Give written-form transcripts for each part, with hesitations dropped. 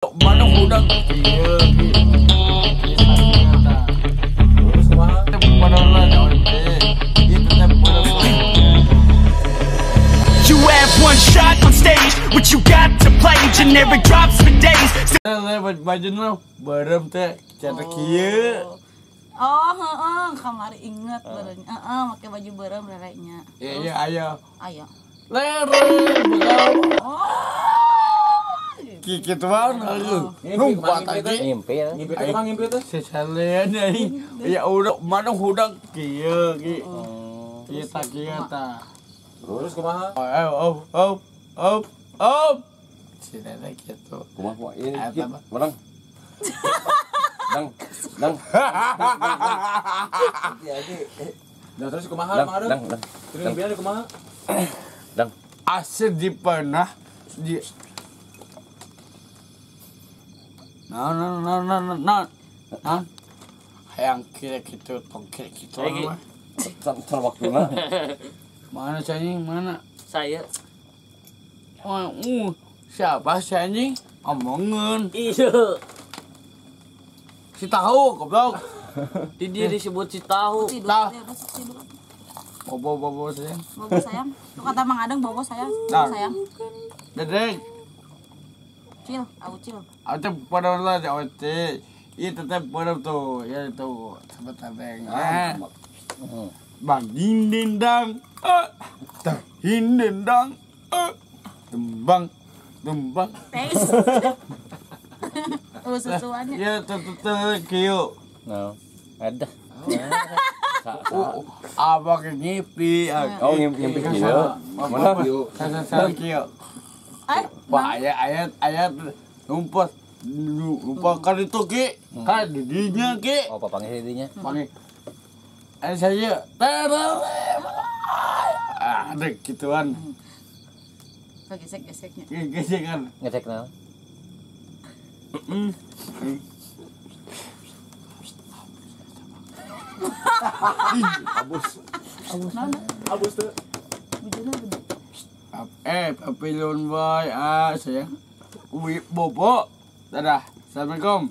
Mana hudang kieu Terus kumaha? You have one shot on stage, what you got to play? Generic drops for days. Baju beureum teh cara kieu. Oh, heeh, kamari inget beureum. Heeh, make baju beureum rerenya. Iya, iya, ayo. Ayo. Lere. Kikituan aduh. Numpat aja. Ngimpi ya. Ngimpi teh kumaha ngimpi teh? Sesalean aing. Ya udah mana hudang kieu ki. Kieu ta kieu ta. Terus kumaha? Oh, oh, oh, oh. Si nenek gitu. Kumaha kumaha ini menang. Dang, dang. Nah, terus kumaha Mang Areng? Dang, dang. Terus ngimpian kumaha? Dang. Asli di panah di nah nah nah nah nah nah nah hayang kira gitu tong kira gitu salah waktuna mana si anjing mana saya oh, siapa si anjing omongan iya si tahu goblok di dia disebut si tahu tahu bobo bobo sayang bobo sayang lu kata Mang Adeng bobo sayang bobo sayang dedek cil aku cil atau pada lah ote iya tetap pada tuh ya itu tempat tabeng bang dindang dindang tembang tembang oh sesuanya ya tetep kieu no ada apa ngipi oh ngimpi kieu mana sana kieu wah ayat ayat ayat numpet numpet kan itu ki kan didinya ki oh papangnya didinya panggil saya ada gituan gesek geseknya gesek kan ngecek nah abus abus abus tuh papilon boy ah sayang uwi bobo dadah assalamualaikum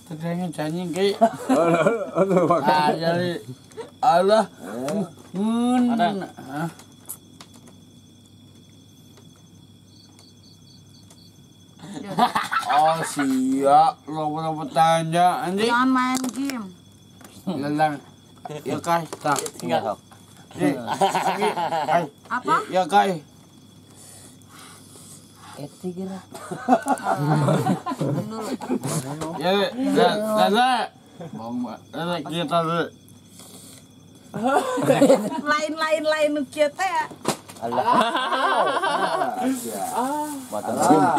tadanya canyin ki ah jadi Allah mun oh siap lo tanya anjing jangan main game lelang ya kai tak tinggal apa ya kai tiga ya ya bang kita lain lain lain kita ya Allah mata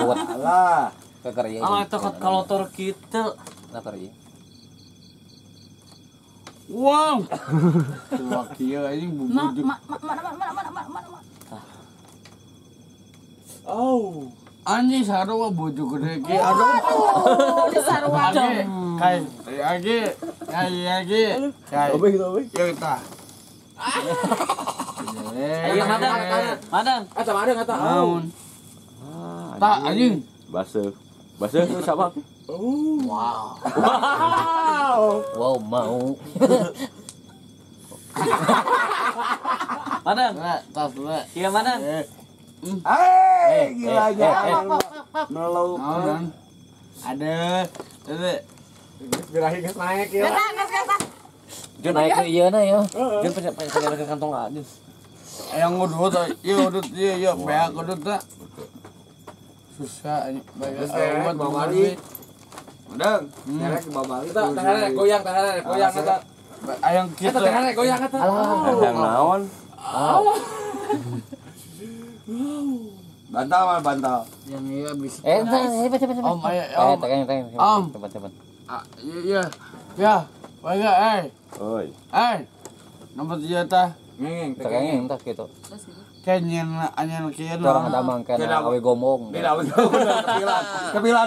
kuat Allah kekerja Allah itu kalau tor kita nah kerja wow tua kieu anjing bubujuk mana mana mana mana oh anjing sarua bujuk gede ki aduh sarua kai age kai age kai obeh gitu obeh ya kita ayo madang madang eta madang eta naon tak anjing baseuh baseuh itu siapa wow wow mau madang tas iya madang eh gila nya meluk ada ada birahi geus naik ya Jun naik ke ieu na ya Jun pengen kantong aja yang ngudut iya ngudut iya iya beak ngudut tak susah banyak bawa balik udang terek bawa balik tahan goyang tahan goyang eta ayang kita tahan goyang eta ayang naon bantal mah bantal yang iya bisa om om om cepat cepat iya ya baik oi nomor 3 tah ngeng ngeng tah gitu kenyen anyen kieu orang damang kana awe gomong beda awe gomong kepilan kepilan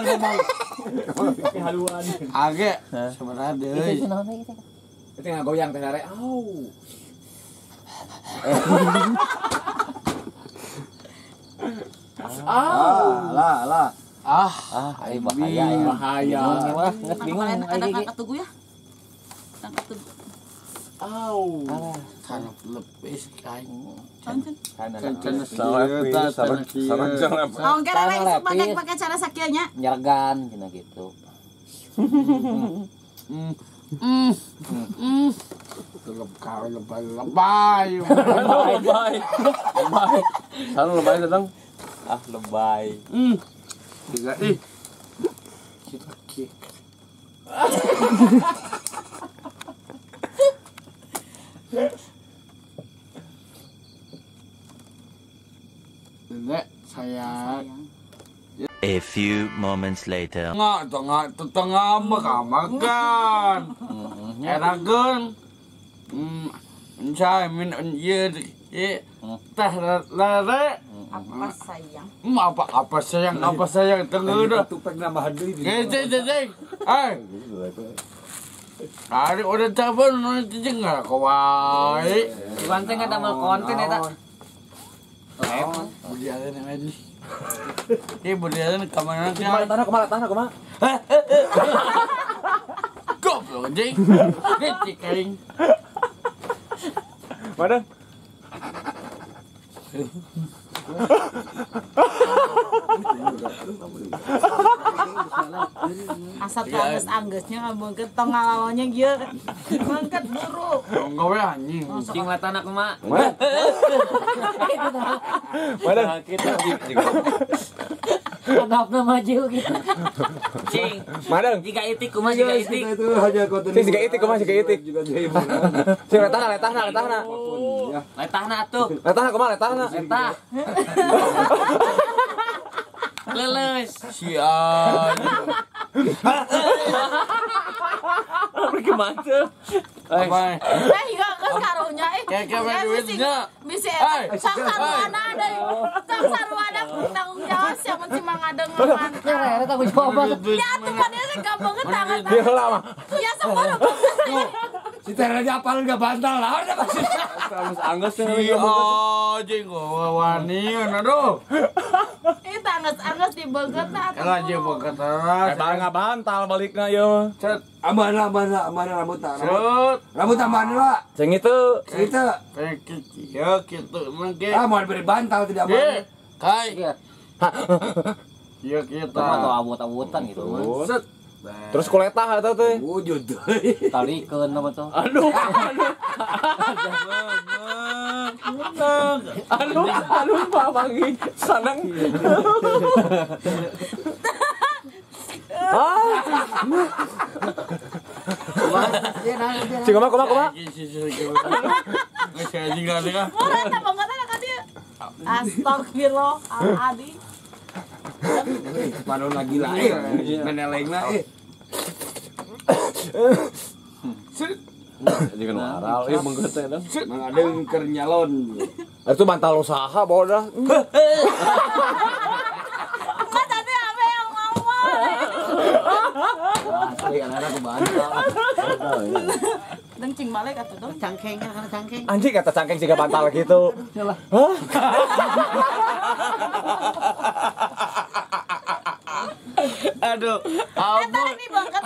gomong haluan age sebenarnya deui itu ngagoyang teh rek au Ah, lah. Ah, bahaya. Bahaya. Bingung ada kakak tugu ya? Kakak tugu. Au. Tanah lepis kain. Oh, enggak lah, pakai cara sakianya. Nyergan cina gitu. Lebay. Lebay. Lebay. Sana lebay datang. Ah, lebay. Tiga ih. Kita kick. Nenek sayang. A few moments later. Tengah makan. Enakan. Saya min ye teh lere. Apa sayang? Apa sayang? Apa sayang? Tengah dah. Tupek nambah deui. Cek. Ai. Ari udah capek nanti jengar kau wae. Iwan teh ngadamel konten eta. Budi ada yang ini. Budi ada ke mana? Kemana tanah kemana? Goblok anjing. Detik aing. Mana? Asa teu anggeus-anggeusnya ngabengket tong ngalalonnya ieu. Bengket buru. Tong we anjing. Cing latana kumaha? Mana? Kita Anapna maju gitu. Cing. Madang. Jika itik kumaha jika itik. Itu hanya konten. Cing jika itik kumaha jika itik. Cing letahna. Letahna atuh. Letahna kumaha letahna. Letah. Leles. Si anjing. Gimana tuh? Apa? Enggak kan karunya eh. Kayak duitnya. Bisi eta sang sarwana deui. Sang sarwana tanggung jawab sia mun si Mang Adeng mantap. Tanggung jawab. Ya atuh padahal teh gampang tangan. Dia lama. Ya sepuluh. Si Teranya apal enggak bantal lah udah pasti. Terus anggeus si anjing wani aduh. Eta anggeus-anggeus dibeungeutna atuh. Lah jeung beungeut terus. Eta enggak bantal balikna ieu. Cet. Amana rambut. Rambut amana lah. Ceng itu. Ya gitu mungkin. Ah mau beri bantal tidak mau. Kai. Ya kita. Atau awut-awutan gitu. Set. Terus kuletah atau tuh? Wujud deui. Talikeun apa tuh? Aduh. Aduh, aduh Pak Mangi sanang. Ah. Cing kumaha kumaha. Astagfirullah, Adi. Panon lagi lah, menelengna eh. Jadi kan waral, ieu menggeut teh dong. Mang Adeng keur nyalon. Itu bantal usaha bodoh. Mas tadi apa yang mau? Asli anak aku bantal. Deng cing balik atuh dong. Cangkeng kan cangkeng. Anjing kata cangkeng siga bantal gitu. Hah? Aduh, ampun. Ini banget.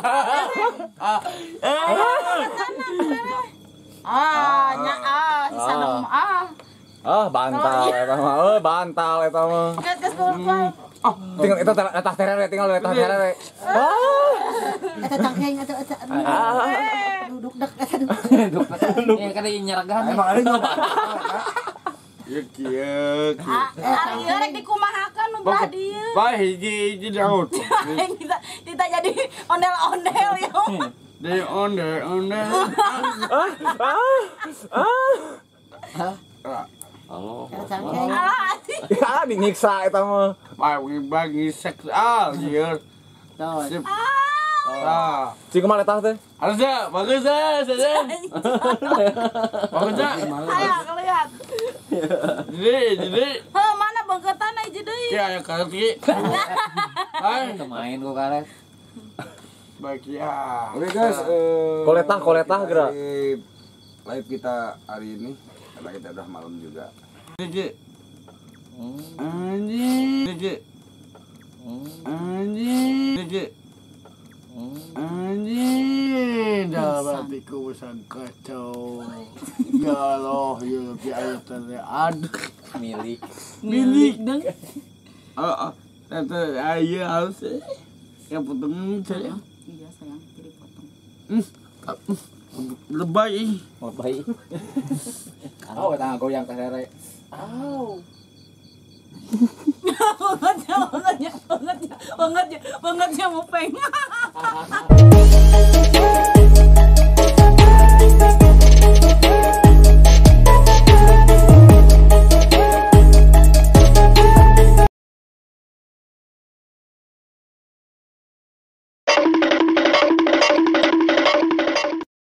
Ah, nya ah, si sanong ah. Ah, bantal eta mah. Euy, bantal eta mah. Geus geus. Oh, tinggal eta letah terere, tinggal letah terere. Ah. Eta cangkeng eta eta. Duduk dak eta duduk. Ya kan nyeragahan. Emang ada nyoba. Ya kieu. Ari ieu rek dikumahakeun nu belah dieu. Bae hiji-hiji daun. Kita jadi ondel-ondel ya. Di ondel-ondel. Ah. Halo. Alah anjing. Ya dinyiksa eta mah. Bae bagi seks ah ieu. Sip. Ah. Cing kumaha letah teh? Harusnya bagus ya, saja. Bagus ya. Ayo kelihat. Jadi. Heuh, mana bengketan hiji deui. Ya, aya karet ki. Hai, main ku karet. Baik ya. Oke guys, koletah geura. Live kita hari ini karena kita udah malam juga. Iki. Anjing. Anjing. Anjing. Dalam hatiku besar kacau. Ya Allah, ya lebih ayat aduh. Milik. Milik dong. Oh, ayah harus yang potong saya. Iya sayang, jadi potong. Lebay. Lebay. Oh, tangan goyang terere. Au. Banget ya mupeng.